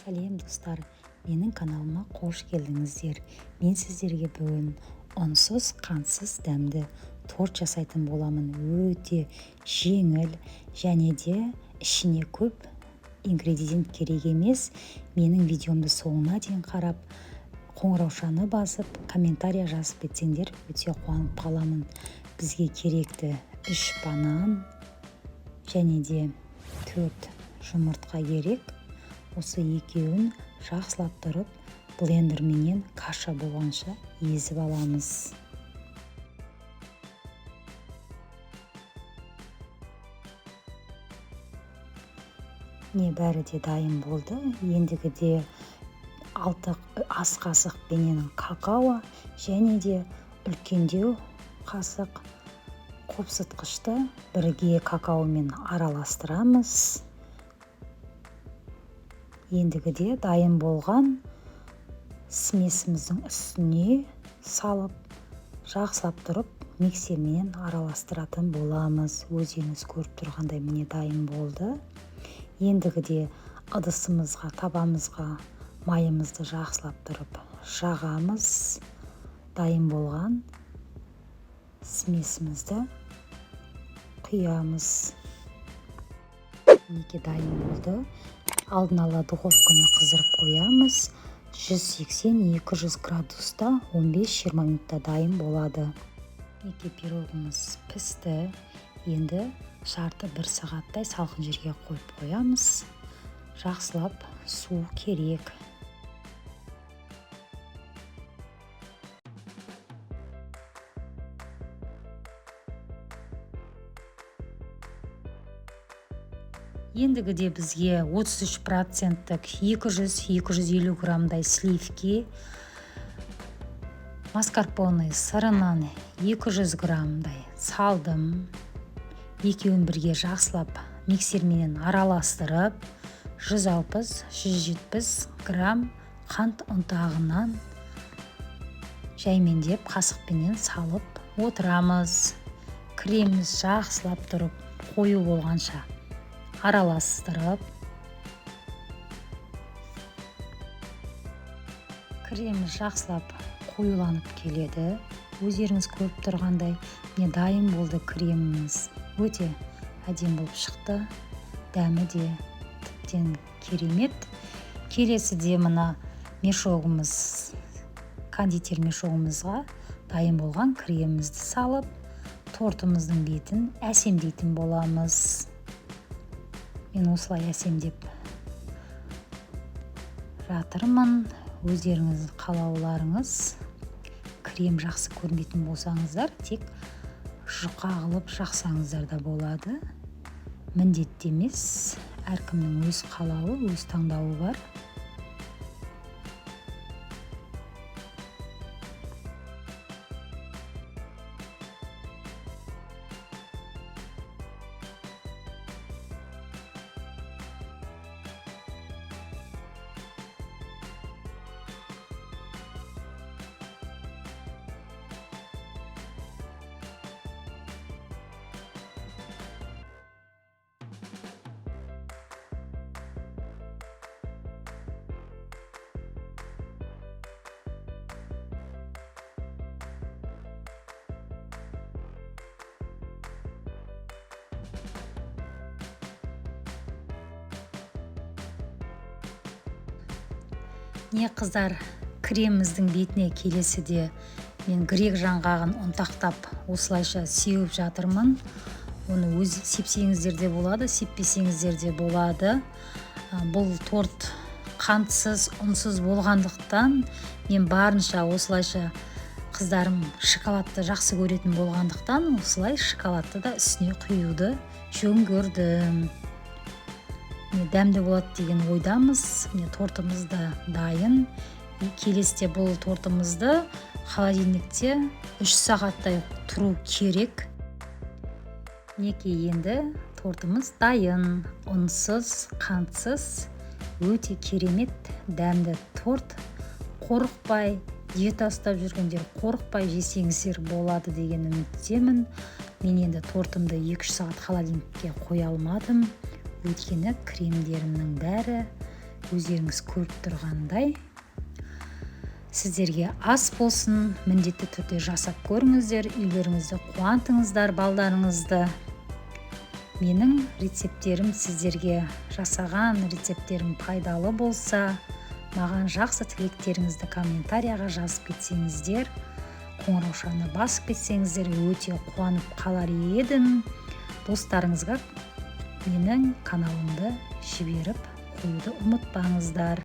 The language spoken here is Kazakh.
Сәлем, достар! Менің каналыма қош келдіңіздер. Мен сіздерге бүгін ұнсыз, қантсыз дәмді торт жасайтын боламын. Өте жеңіл және де ішіне көп ингредиент керек емес. Менің видеомды соңына дейін қарап, қоңыраушаны басып, комментария жазып кетсеңдер, өте қуанып қаламын. Бізге керекті 3 банан және де 4 жұмыртқа керек. Осы екеуін жақсылап тұрып, блендерменен каша болғанша езіп аламыз. Міне, бәрі де дайын болды. Ендігіде 6 ас қасықпенен какао және де үлкендеу қасық қопсытқышты бірге какаомен араластырамыз. Ендігіде дайын болған смесіміздің үстіне салып, жақсылап тұрып миксермен араластыратын боламыз. Өздеріңіз көріп тұрғандай, міне, дайын болды. Ендігіде ыдысымызға, табамызға майымызды жақсылап тұрып жағамыз. Дайын болған смесімізді құямыз. Мінекей, дайын болды. Алдын ала духовканы қыздырып қоямыз. 180-200 градуста 15-20 минутта дайын болады. Мінекей, пирогымыз пісті. Енді жарты бір сағаттай салқын жерге қойып қоямыз. Жақсылап су керек. Ендігіде бізге 33 проценттік 200-250 граммдай сливки, маскарпоне сырынан 200 граммдай салдым. Екеуін бірге жақсылап миксерменен араластырып, 160-170 грамм қант ұнтағынан жаймендеп қасықпенен салып отырамыз. Креміміз жақсылап тұрып қою болғанша араластырып, креміміз жақсылап қоюланып келеді. Өздеріңіз көріп тұрғандай, міне, дайын болды креміміз. Өте әдемі болып шықты, дәмі де тіптен керемет. Келесіде мына мешогымыз, кондитер мешогымызға дайын болған кремімізді салып, тортымыздың бетін әсемдейтін боламыз. Мен осылай әсемдеп жатырмын. Өздеріңіз қалауларыңыз. Крем жақсы көрмейтін болсаңыздар, тек жұқа қылып жақсаңыздар да болады, міндетті емес. Әркімнің өз қалауы, өз таңдауы бар. Не, қыздар, креміміздің бетіне келесіде мен грек жаңғағын ұнтақтап, осылайша сеуіп жатырмын. Оны өз сепсеңіздер де болады, сеппесеңіздер де болады. Бұл торт қантсыз, ұнсыз болғандықтан, мен барынша осылайша, қыздарым шоколадты жақсы көретін болғандықтан, осылай шоколадты да үстіне құюды жөн көрдім. Міне, дәмді болады деген ойдамыз. Міне, тортымыз да дайын. И келесіде бұл тортымызды холодильникте 3 сағаттай тұру керек. Мінекей, енді тортымыз дайын. Ұнсыз, қантсыз өте керемет дәмді торт. Қорықпай, диета ұстап жүргендер қорықпай жесеңіздер болады деген үміттемін. Мен енді тортымды 2-3 сағат холодильникке қоя алмадым, өйткені кремдерімнің бәрі Өздеріңіз көріп тұрғандай, сіздерге ас болсын. Міндетті түрде жасап көріңіздер, үйлеріңізді қуантыңыздар, балдарыңызды. Менің рецепттерім, сіздерге жасаған рецепттерім пайдалы болса, маған жақсы тілектеріңізді комментарияға жазып кетсеңіздер, қоңыраушаны басып кетсеңіздер, өте қуанып қалар едім. Достарыңызға менің каналымды жіберіп қоюды ұмытпаңыздар.